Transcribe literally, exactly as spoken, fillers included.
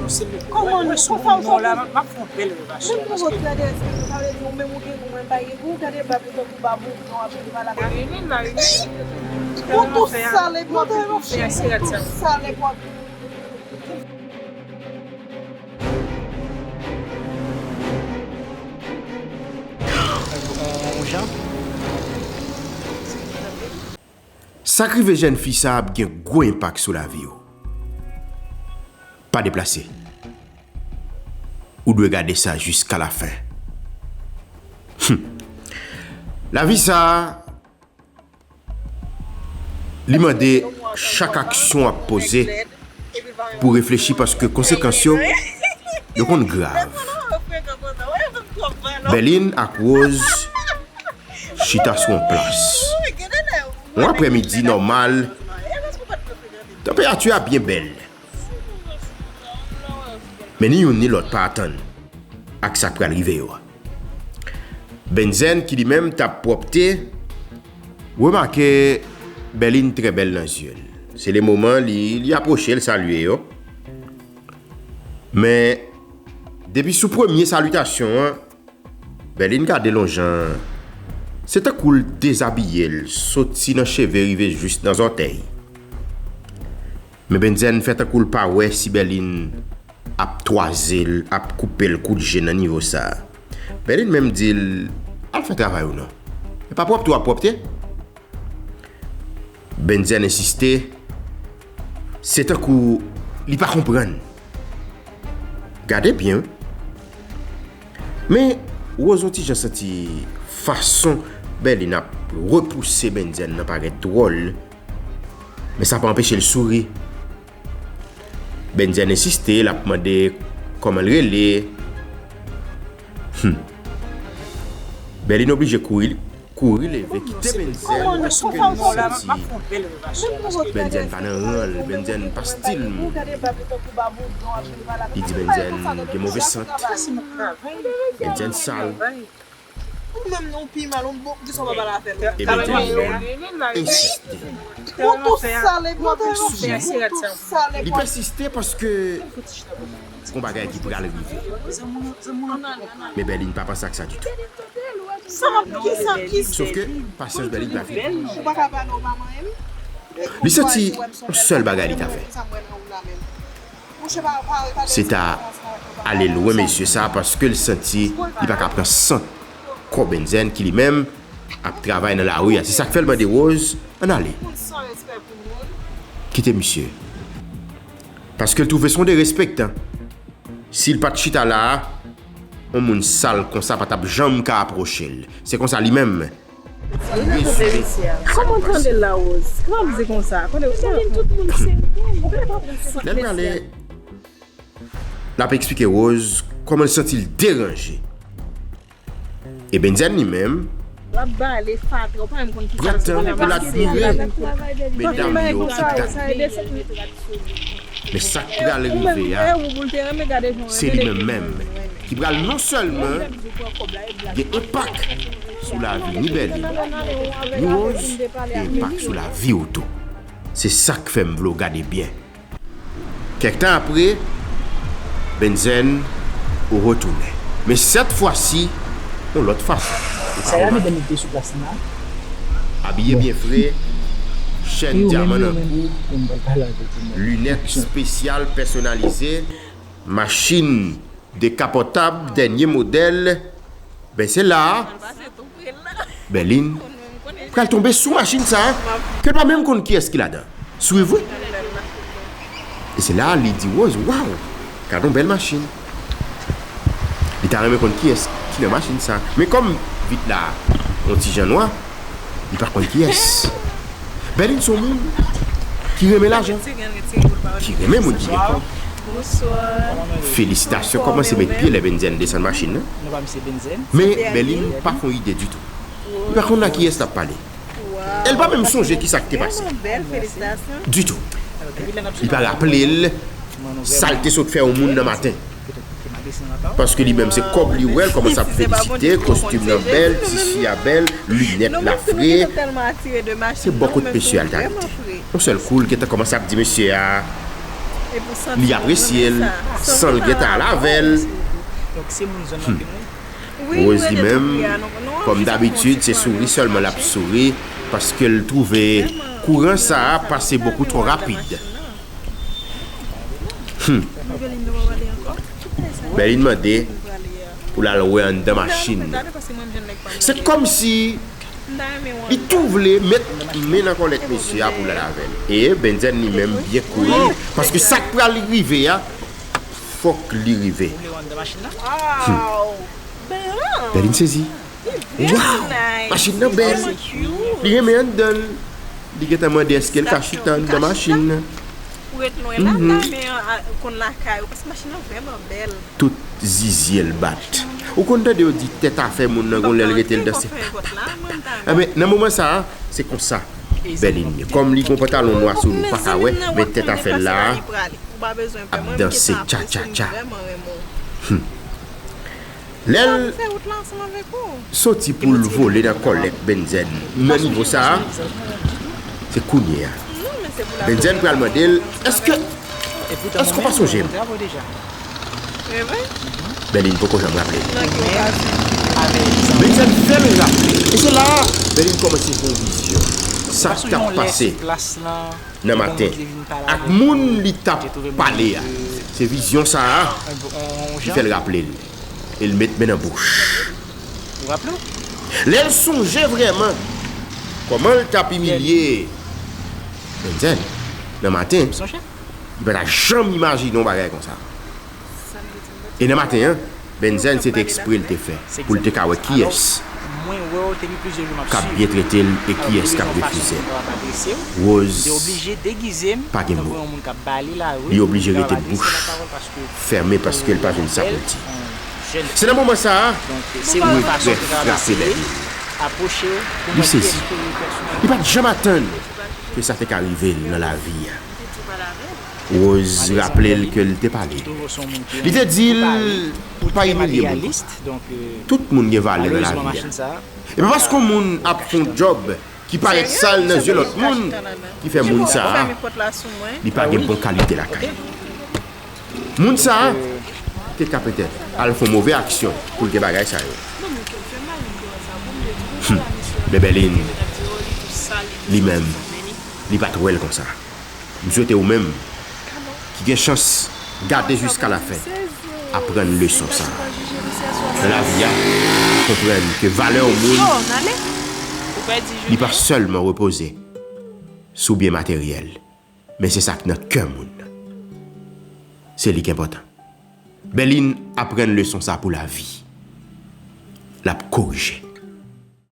Kòman nou? Konsa ou sòti? M ap fè yon bèl revasyon. Moun pou vòt gade èske sa vle di ou menm ou gen gou, mwen pa gen gou, gade bab li tankou bab ou, non, ap vin pale avèk. Marilyn, Marilyn. Ou tou sale, pwòp, ou tou sale, pwòp. Sa k rive jèn fi sa ap gen gwo enpak sou lavi w. Pa deplase. Ou dwe gade sa jiska lafen. Hum. Lavi sa a, li mande chak aksyon w ap poze pou w reflechi, paske konsekans yo, yo konn grav. Berlin ak Rose chita sou yon plas. Yon aprèmidi nòmal, tanperati a byen bèl. Men ni youn ni lòt pa atann ak sa k pral rive yo a. Benzen, ki li menm t ap pwòpte, remake Berlin trè bèl nan zye l. Se le moman li, li apwoche, l salye yo. Men, depi sou premye salitasyon an, Berlin gade Lonjan. Se tankou l dezabiye l, soti nan cheve rive jis nan zòtèy. Men Benzen fè tankou l pa wè si Berlin ap twaze l, ap koupe l kout je nan nivo sa a. Berlin menm di l, al fè travay ou non. E pa pwòpte w ap pwòpte? Benzen ensiste. Se tankou li pa konprann. Gade byen wi. Men Rose yon ti jan santi fason Berlin ap repouse Benzen nan parèt dwòl. Men sa pa anpeche l souri. Benzen ensiste, l ap mande kòman l rele. Hum. Berlin oblije kouri, kouri leve, kite Benzen paske l santi Benzen pa nan ran l, Benzen pa stil moun. Li di Benzen gen move sant. Benzen sal. Ou menm non, ou pi mal, ou bon, kisa w pa pale avè l? Ebyen, Jennifer ensiste. Ou tou sale, pwòp, ou tou sale, pwòp. Li pèsiste paske gon bagay ki pral rive. Men Berlin pa panse ak sa ditou. Sa m ap, kisa, kisa? Sòf ke pasyans Berlin pa fini. Ou pa ka pale, ou pa manyen m? Li santi yon sèl bagay li ta fè. Se ta ale lwen mesye sa a paske l santi li pa ka pran sant kò Benzen ki li menm ap travay nan lari a. Se sa k fè l mande Rose, ann ale. Kite misye. Paske l twouve se yon derespektan. Si l pa t chita la a, yon moun sal konsa pa t ap janm ka apwoche l. Se konsa li menm. Kòman w tande l la, Rose? Kòman w di konsa? Kote w sa? Lè l prale, l ap eksplike Rose kòman l santi l deranje. E Benzen li menm, l ap bale fatra, ou pa menm konn kisa l se, pran tan pou l admire medam yo ki pral. Men sa k pral rive a, se li menm menm ki pral non sèlman gen enpak sou lavi ni Berlin, ni Rose, gen enpak sou lavi w tou. Se sa k fè m vle w gade byen. Kèk tan apre, Benzen retounen. Men sèt fwa si, yon lòt fason. Ou ka remake. Abiye byen fre, chèn dyaman nan kou, linèt espesyal pèsonalize, machin dekapòtab dènye modèl. Ben se la a Berlin pral tonbe sou machin sa a, ke l pa menm konn kiyès ki ladan. Swiv wi. E se la a li di Rose, waw, gad yon bèl machin. Li ta renmen konn kiyès ki nan machin sa a. Men kòm vit la yon ti jan nwa, li pa konn kiyès. Berlin se yon moun ki renmen lajan, ki renmen moun ki gen kòb. Felisitasyon, kòmanse met pye lè Benzen desann machin nan. Men Berlin pa fè yon ide ditou. Li pa konn a kiyès l ap pale. E l pa menm sonje kisa k te pase. Ditou. Li pa raple l sa l te sot fè yon moun nan maten. Paske li menm se kòb li wè, l kòmanse ap felisite, kostim nan bèl, tisi a bèl, linèt la fre. Se bò kot mesye a l t abite. Yon sèl kou, l gentan kòmanse ap di mesye a li apresye l, san l gentan al avè l. Rose li menm, kòm dabitid, se souri sèlman l ap souri, paske l twouve kouran sa a pase bokou twò rapid. Hmm. Bèlin mande pou l al wè anndan machin nan. Se kòmsi li tou vle met men nan kòlèt mesye a pou l al avè l. E Benzèn li menm byen kouri, paske sa k pral rive a, fòk li rive. Hmm. Bèlin sezi. Waw! Machin nan bèl. Li renmen anndan l. Li gentan mande èske l ka chita anndan machin nan. Ou ret lwen la, mhm, ta men an, a, konn lakay ou, paske machin nan vrèman bèl. Tout zizye l bat. Ou konn tande yo di tèt afè moun nan gon lè l rete l danse. Enben, nan moman sa a, se konsa Bèlin ye. Kòm li gon pantalon nwa sou li, ou pa ka wè, men tèt afè l la a ap danse tcha tcha tcha. Hmm. Lè l soti pou l vole nan kòlèt Benzèn nan nivo sa a, se kounye a Benzèn pral mande l, èske, èske w pa sonje m? Bèlin poko janm raple l. Benzèn fè l raple. E se la a Bèlin kòmanse fè yon vizyon. Sa k t ap pase nan maten ak moun li t ap pale a. Se vizyon sa a ki fè l raple l. E l met men nan bouch. Lè l sonje vrèman kòman l t ap imilye Benzèn nan maten, li pa ta janm imajine yon bagay konsa. E nan maten an, Benzèn se te ekspre l te fè pou l te ka wè kiyès k ap byen trete l e kiyès k ap refize l. Rose pa gen mo. Li oblije rete bouch fèmen paske l pa jwenn sa pou l di. Se nan moman sa a, regrè frape Bèlin. Li sezi. Li pa t janm atann ke sa te ka rive l nan lavi a. Rose raple l ke l te pale l. Li te di l, pa imilye moun konsa. Tout moun gen valè nan lavi a. E pa paske yon moun ap fè yon djòb ki parèt sal nan zye lòt moun ki fè moun sa a, li pa gen bon kalite lakay. Moun sa a te ka petèt al fè yon move aksyon pou l gen bagay sa yo. Hmm. Men Bèlin, li menm, li pa t wè l konsa. M swete ou menm ki gen chans gade jiska lafen, aprann leson sa a. Nan lavi a, konprann ke valè yon moun, li pa sèlman repoze sou byen materyèl, men se sa k nan kè moun nan. Se li k enpòtan. Bèlin aprann leson sa pou lavi. L ap korije.